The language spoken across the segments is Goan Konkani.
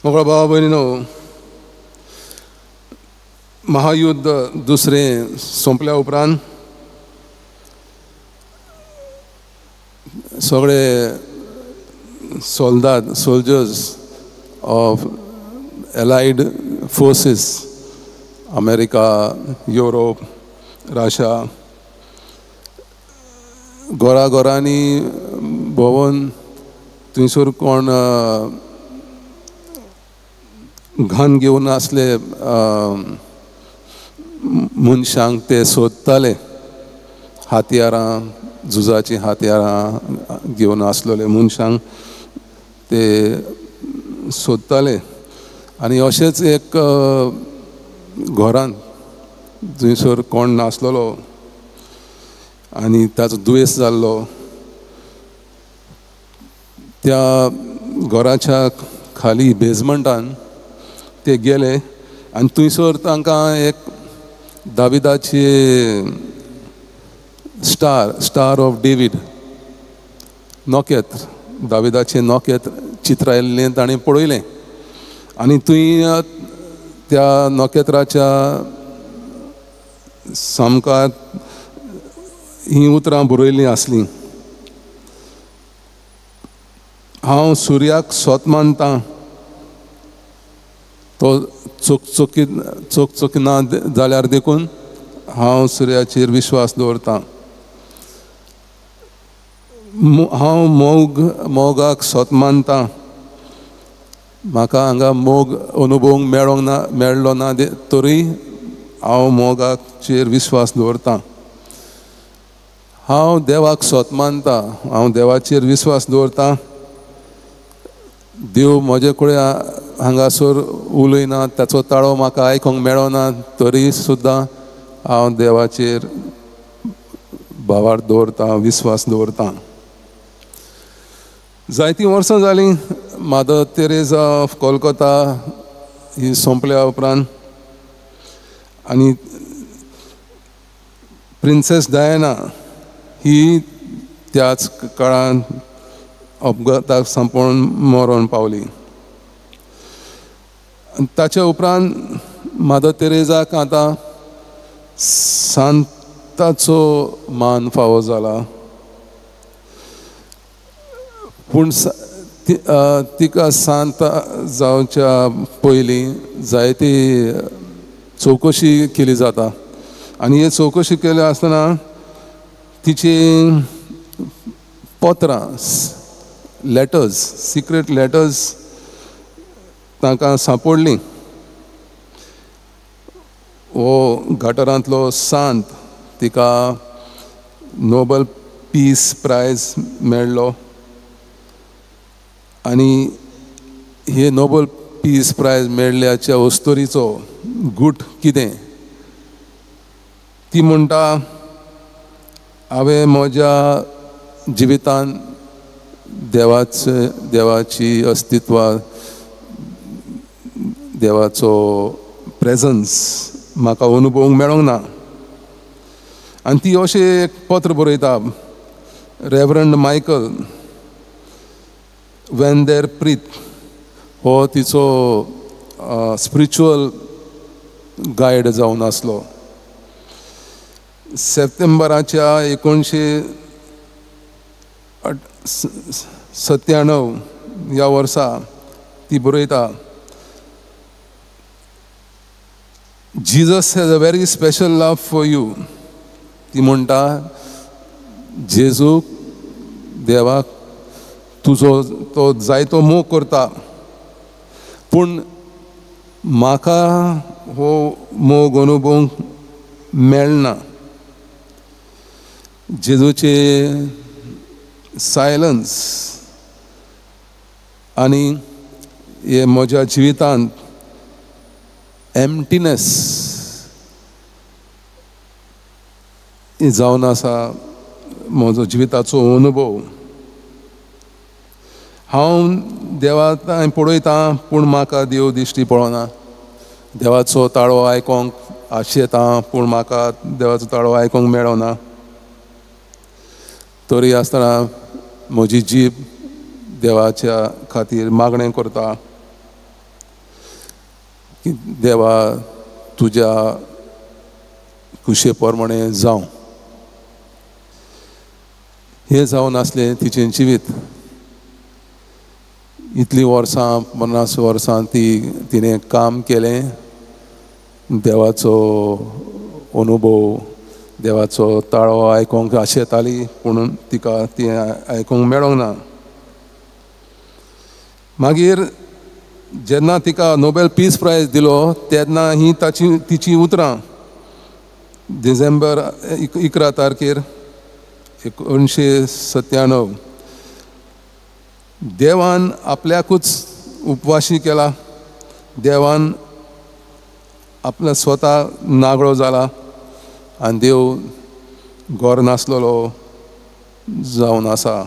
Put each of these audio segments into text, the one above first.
मोगळो भावा भयणीनो, महायुद्ध दुसरें सोंपल्या उपरांत सगळे सोल्दाद, soldiers of allied forces, America, Europe, Russia, घरा घरांनी भोंवन थंयसर कोण घन घेवन आसले मनशांक ते सोदताले, हातयारां, झुजाचीं हातयारां घेवन आसलेले मनशांक ते सोदताले. आनी अशेंच एक घरांत थंयसर कोण नासलेलो आनी ताचो दुयेंस जाल्लो, त्या घराच्या खाली बेजमेंटान ते गेले आनी थंयसर तांकां एक दाविदाची स्टार, स्टार ऑफ डेवीड नखेत्र, दाविदाचें नखेत्र चित्रायल्लें ताणें पळयलें. आनी थंय त्या नखेत्राच्या सामकार हीं उतरां बरयल्लीं आसलीं, हांव सुर्याक सोत मानतां, तो चकचकीत चकचकिना जाल्यार देखून हांव सुर्याचेर विश्वास दवरतां. हांव मोगाक सोत मानतां, म्हाका हांगा मोग अनुभवूंक मेळोंक ना, मेळ्ळो ना तरी हांव मोगाचेर विश्वास दवरतां. हांव देवाक सोत मानतां, हांव देवाचेर विश्वास दवरतां. देव म्हजे कडेन हांगासर उलयना, ताचो ताळो म्हाका आयकूंक मेळना, तरी सुद्दां हांव देवाचेर भावार्थ दवरतां, विश्वास दवरतां. जायतीं वर्सां जालीं मादर तेरेजा ऑफ कोलकाता ही सोंपल्या उपरांत आनी प्रिन्सेस डायना ही त्याच काळांत अपघाताक सांपोवन मरण पावली. ताच्या उपरांत मादर तेरेजाक आतां सांताचो मान फावो जाला. पूण तिका सांत जावच्या पयलीं जायती चवकशी केली जाता आनी हे चवकशी केली आसतना तिची पत्रां, लेटर्स, सिक्रेट लेटर्स तांकां सांपडलीं. हो गटारांतलो सांत तिका नोबल पीस प्रायज मेळ्ळो आनी हे नोबल पीस प्रायज मेळ्ळ्याच्या अस्तोरीचो गूट कितें, ती म्हणटा, हांवें म्हज्या जिवितान देवाची अस्तित्व, देवाचो प्रेजन्स म्हाका अनुभवूंक मेळोंक ना. आनी ती अशें एक पत्र बरयता, रेवरंड मायकल when there प्रीत हो तिचो स्पिरिच्युअल गायड जावन आसलो. सप्टेंबराच्या 1997 ह्या वर्सा ती बरयता, Jesus has a very special love for you. ती म्हणटा, जेजू देवाक तुजो तो जायतो मोग करता, पूण म्हाका हो मोग अनुभवूंक मेळना. जेजूचे सायलन्स आनी हे म्हज्या जिवितांत एम्प्टीनेस जावन आसा म्हजो जिविताचो अनुभव. हांव देवा पळयतां पूण म्हाका देव दिश्टी पळोना, देवाचो ताळो आयकोंक आशेतां पूण म्हाका देवाचो ताळो आयकोंक मेळना. तरी आसतना म्हजी जीब देवाच्या खातीर मागणें करता. की देवा तुज्या खुशे प्रमाणे जावं. हें जावन आसलें तिचें जिवीत. इतलीं वर्सां 50 वर्सां ती तिणें काम केलें, देवाचो अनुभव देवाचो ताळो आयकोंक आशेताली, पूण तिका ती आयकूंक मेळोंक ना. मागीर जेन्ना तिका नोबेल पीस प्रायज दिलो तेन्ना ही ताची तिची उतरां डिसेंबर 11 तारखेर 1997, देवान आपल्याकूच उपवाशी केला, देवान आपल्या स्वता नागडो जाला आनी देव गोर नासलेलो जावन आसा.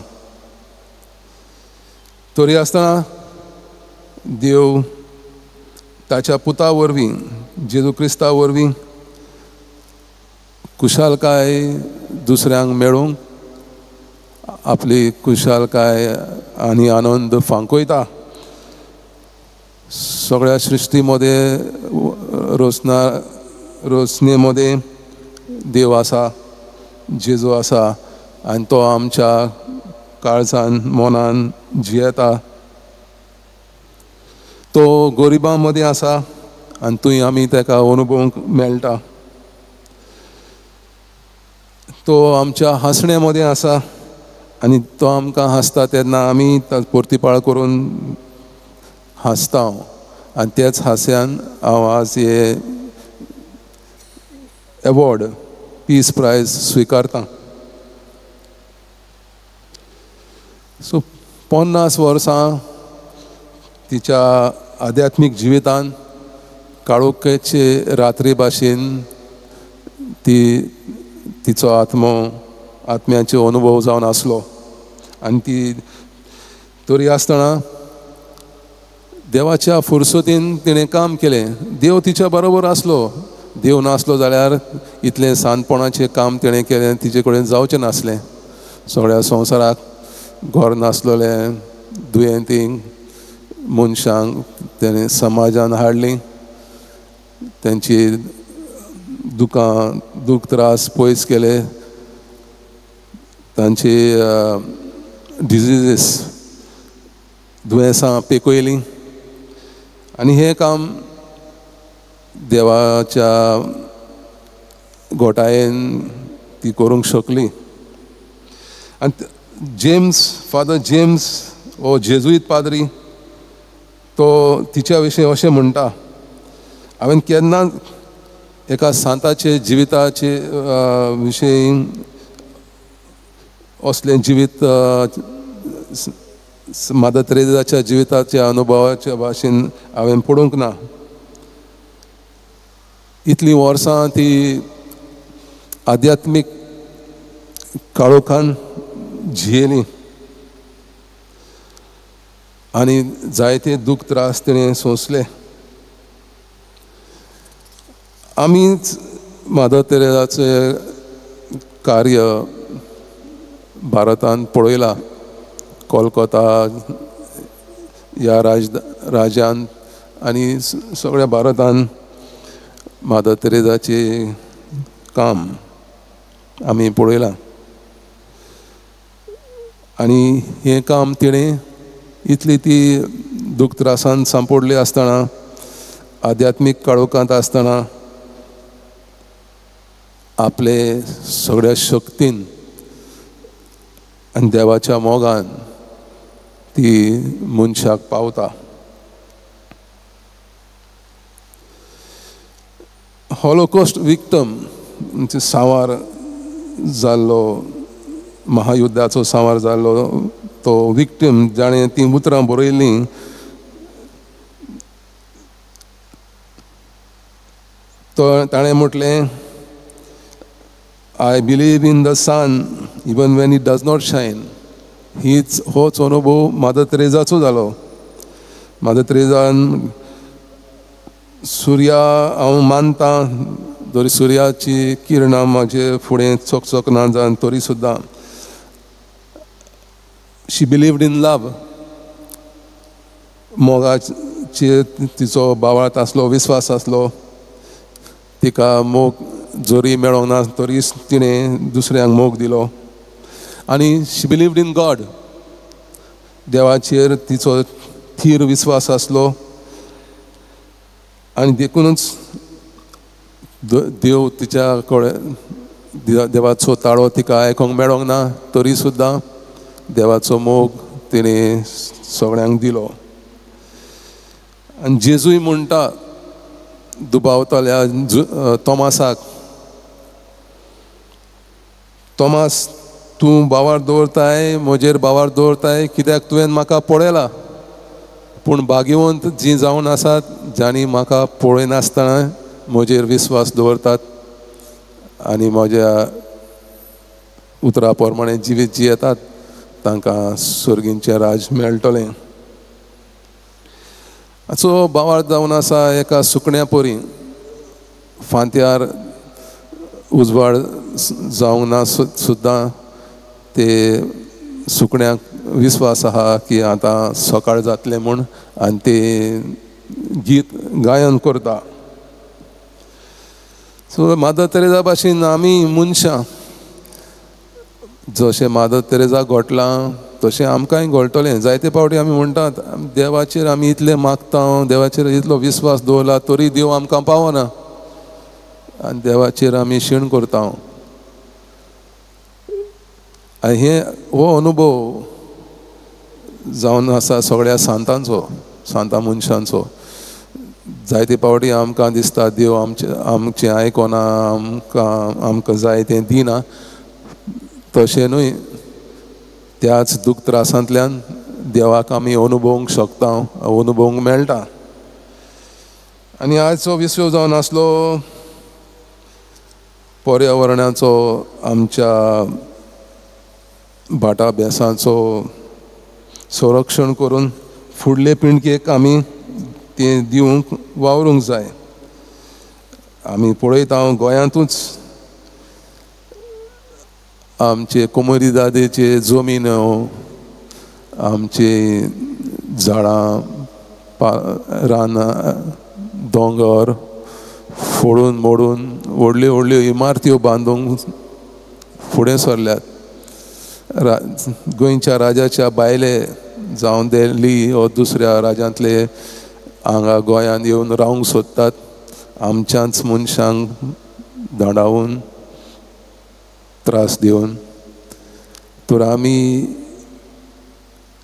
तरी आसतना देव ताच्या पुता वरवीं जेजू क्रिस्ता वरवीं खुशालकाय दुसऱ्यांक मेळूंक आपली खुशालकाय आनी आनंद फांकयता. सगळ्या सृश्टी मदें रोसना रोसणे मदें देव आसा, जेजू आसा आनी तो आमच्या काळजान मनान जियेता. तो गरिबां मदें आसा आनी थंय आमी ताका अनुभवूंक मेळटा. तो आमच्या हांसण्या मदें आसा आनी तो आमकां हांसता तेन्ना आमी परतीपाळ करून हांसता आनी त्याच हास्यान हांव आज हे एवॉर्ड पीस प्रायज स्विकारता. सो 50 वर्सां तिच्या आध्यात्मीक जिवितान काळोखेचे रात्री भाशेन ती तिचो आत्मो आत्म्याचो अनुभव जावन आसलो आनी ती तरी आसतना देवाच्या फुरसतीन तिणें काम केलें. देव तिच्या बरोबर आसलो. देव नासलो जाल्यार इतलें सानपणाचें काम तिणें केलें तिचे कडेन जावचें नासलें. सगळ्या संवसाराक घर नासलेलें दुयेंतींक मनशांक तेणें समाजान हाडलीं, तेंची दुकां दूख त्रास पयस केले, तांची डिजिजीस दुयेंसां पेकयलीं आनी हें काम देवाच्या घोटायेन ती करूंक शकली. आनी जेम्स फादर जेम्स हो जेजुईत पाद्री तो तिच्या विशीं अशें म्हणटा, हांवें केन्ना एका सांताचे जिविताचे विशीं असलें जिवीत मादर तेरेजाच्या जिविताच्या अनुभवाच्या भाशेन हांवें पळोवंक ना. इतलीं वर्सां ती आध्यात्मीक काळोखान जियेली आनी जायते दूख त्रास तिणें सोंसले. आमीच मादर तेरेजाचें कार्य भारतान पळयलां, कोलकाता ह्या राज्यांत आनी सगळ्या भारतान मादर तेरेजाचें काम आमी पळयलां आनी हें काम तिणें इतली ती दूख त्रासान सांपडली आसतना आध्यात्मीक काळोखांत आसतना आपले सगळ्या शक्तीन आनी देवाच्या मोगान ती मनशाक पावता. हॉलोकॉस्ट विक्टम म्हणजे सांवार जाल्लो, महायुद्धाचो सांवार जाल्लो तो विक्टीम जाणें तीं उतरां बरयल्लीं तो ताणें म्हटलें, I believe in the sun even when it does not shine. हीच होच अनुभव मादर तेरेजाचो जालो. मादर तेरेजान सुर्या हांव मानता, जरी सुर्याची किरणां म्हाजे फुडें चकचक ना जावन तरी सुद्दां शी बिलीव्ड इन लव, मोगाचेर देवाचेर तिचो भावार्थ आसलो, विस्वास आसलो. तिका मोग जरी मेळोंक ना तरी तिणें दुसऱ्यांक मोग दिलो आनी शी बिलीव्ड इन गॉड. देवाचेर तिचो थीर विस्वास आसलो आनी देखूनच देव तिच्या कडेन, देवाचो ताळो तिका आयकोंक मेळोंक ना तरी सुद्दां देवाचो मोग तिणें सगळ्यांक दिलो. आनी जेजूय म्हणटा दुबावतल्या तोमासाक, तोमास तूं भावार दवरताय, म्हजेर भावार दवरताय, कित्याक तुवें म्हाका पळयला, पूण भाग्यवंत जीं जावन आसात जांणी म्हाका पळयनासतना म्हजेर विस्वास दवरतात आनी म्हज्या उतरा प्रमाणे जिवीत जियेतात तांकां सर्गींचें राज मेळटलें. सो भावार्थ जावन आसा एका सुकण्या परी, फांत्यार उजवाड जावंक ना सुद्दां ते सुकण्याक विस्वास आहा की आतां सकाळ जातलें म्हूण आनी ते गीत गायन करता. सो मादर तेरेजा भाशेन आमी मनशां जशें मादर तेरेजा घोटलां तशें आमकांय घोळटलें. जायते फावटी आमी म्हणटात देवाचेर आमी इतलें मागता, देवाचेर इतलो विस्वास दवरला तरी देव आमकां पावना आनी देवाचेर आमी शीण करता. आनी हे हो अनुभव जावन आसा सगळ्या सांतांचो, सांता मनशांचो. जायते फावटी आमकां दिसता देव आमचें आमचें आयकना, आमकां आमकां जाय तें दिना, तशें न्हय. त्याच दुख त्रासांतल्यान देवाक आमी अनुभवूंक शकता, अनुभवूंक मेळटा. आनी आयचो विसव जावन आसलो पर्यावरणाचो, आमच्या भाटा बेसांचो संरक्षण करून फुडले पिळगेक आमी तें दिवंक वावरूंक जाय. आमी पळयता गोंयांतूच आमचे कोमुनिदादीचे जमीन, आमचे झाडां, रानां, दोंगर फोडून मोडून व्हडल्यो व्हडल्यो इमारत्यो बांदूंक फुडें सरल्यात. गोंयच्या राजाच्या भायले जावं दिल्ली वो दुसऱ्या राज्यांतले हांगा गोंयांत येवन रावंक सोदतात, आमच्याच मनशांक धाडावन त्रास दिवन. तर आमी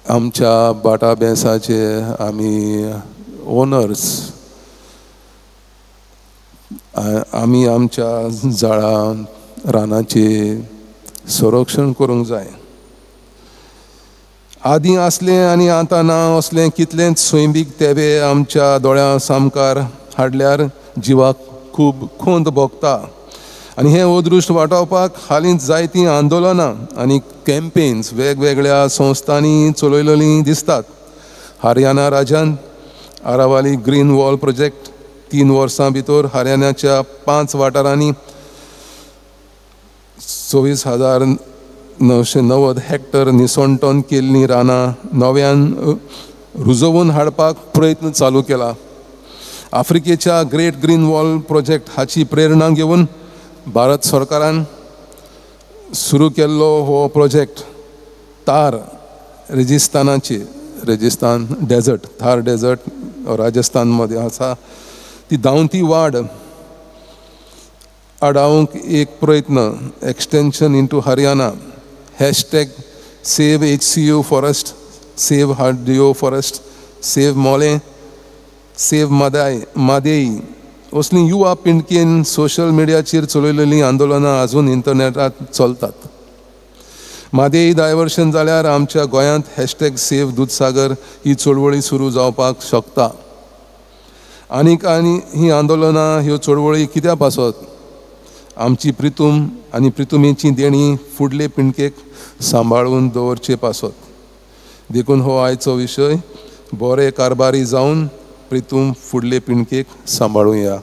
आमच्या भाटा बेंसाचे आमी ओनर्स, आमी आमच्या झाडां रानांचे संरक्षण करूंक जाय. आदीं आसलें आनी आतां ना असलें कितलेंच सैमीक तेबे आमच्या दोळ्यां सामकार हाडल्यार जिवाक खूब खंत भोगता. आनी हें अदृश्ट वाटावपाक हालींच जायतीं आंदोलनां आनी कॅम्पेन्स वेगवेगळ्या संस्थांनी चलयलेलीं दिसतात. हरियाणा राज्यान आरावाली ग्रीन वॉल प्रोजेक्ट 3 वर्सां भितर हरियाणाच्या 5 वाठारांनी 24,990 हेक्टर निसणटोन केल्लीं रानां नव्यान रुजोवन हाडपाक प्रयत्न चालू केला. आफ्रिकेच्या ग्रेट ग्रीन वॉल प्रोजेक्ट हाची प्रेरणा घेवन भारत सरकारान सुरू केल्लो हो प्रोजेक्ट थार रेजिस्तानाचे, रेजिस्तान डेजर्ट, थार डेजर्ट राजस्थान मदें आसा, ती धांवती वाड आडावंक एक प्रयत्न. Extension into Haryana, hashtag save HCU forest, save Haddeo forest, save Mollem, save Mhadei असलीं युवा पिंडकेन सोशल मिडियाचेर चलयलेलीं आंदोलनां आजून इंटरनेटार चलतात. म्हादेई डायवर्शन जाल्यार आमच्या गोंयांत हॅशटॅग सेव दुदसागर ही चळवळी सुरू जावपाक शकता. आनीक आनी ही आंदोलनां ह्यो चळवळी कित्या पासत आमची प्रितूम आनी प्रितुमेची देणी फुडले पिंडकेक सांबाळून दवरचे पासत. देखून हो आयचो विशय बरे कारभारी जावन प्रितूम फुडले पिंडकेक सांबाळुया.